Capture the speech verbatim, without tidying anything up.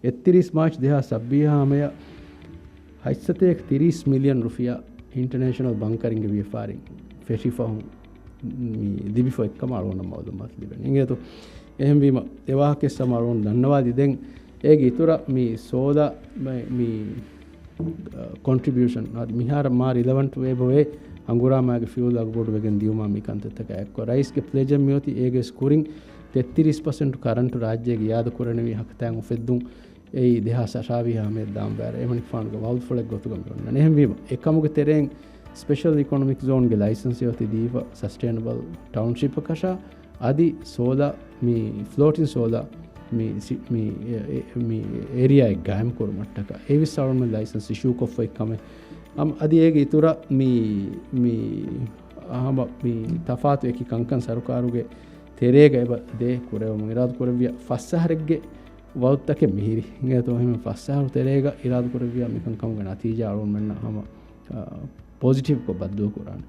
އެއްތިރީސް މާޗް ދެހާސް ސައްބީސް ހަމަޔަށް ހަތްސަތޭކަ ތިރީސް މިލިއަން ރުފިޔާ އިންޓަނޭޝަނަލް ބަންކަރިންގެ ވިޔަފާރިން ފެށިފަހުން މި ލިބިފަ އެއްކަމަށް އަޅުގަނޑަށް މައުލޫމާތު ލިބެނީ. އިނގޭތޯ؟ އެހެންވީމަ، އެ ވާހަކަ ސަމަ އަޅުގަނޑު ދަންނަވާ ދިދެން އޭގެ އިތުރަށް މި ސޯލާ މި، މި، އަ، ކޮންޓްރިބިއުޝަން އަދި މިހާރަށް މާ ރިލަވަންޓް ވޭ ބޮވޭ ހަނގުރާމައިގެ ފިއުލް އަގުބޮޑުވެގެން ދިޔުމާ މި ކަންތައްތަކާ އެއްކޮށް، ރައީސްގެ ޕްލެޖަށް މިއޮތީ އޭގެ ކުރިން ތެއްތިރީސް ޕަސެންޓް ކަރަންޓު ރާއްޖޭގެ އިއާދަ ކުރަނިވި ހަކަތައިން އުފެއްދުން އެއީ ދެހާސް އަށާވީހާ މޭ ދާން ބާރަށް އެމަނިކުފާނުގެ ވައުދުފުޅެއް ގޮތުގަ މި އޮންނަން. އެހެންވީމަ، އެކަމުގެ ތެރެއިން ސްޕެޝަލް އިކޮނޮމިކް ޒޯންގެ ލައިސަންސް އޮތީ ދީފަ ސަސްޓެއިނަބަލް ޓައުންޝިޕަކަށާ އަދި ސޯލާ މި ފްލޯޓިން ސޯލާ މި ސި-، މި އެ-، އެ-، މި އޭރިއާއެއް ގާއިމް ކުރުމަށްޓަކާ އެ ވިއްސަޅުމެ ލައިސަންސް އިޝޫ ކޮށްފައި ކަމެއް. އަމް އަދި އޭގެ އިތުރަށް މި، މި ހަމަ މި ތަފާތު އެކި ކަންކަން ސަރުކާރުގެ ތެރޭގަ އެބަ ދޭ ކުރެވެމުން އިރާދަ ކުރެއްވިޔާ ފަސް އަހަރެއްގެ ވައުދުތަކެއް މިހިރި. އިނގޭތޯ އެހެން ފަސް އަހަރު ތެރޭގަ އިރާދަ ކުރެއްވިޔާ މިކަންކަމުގެ ނަތީޖާ އަޅުގަނޑުމެންނަށް ހަމަ، އާ، ޕޮޒިޓިވްކޮށް ބައްދަލު ކުރާނެ.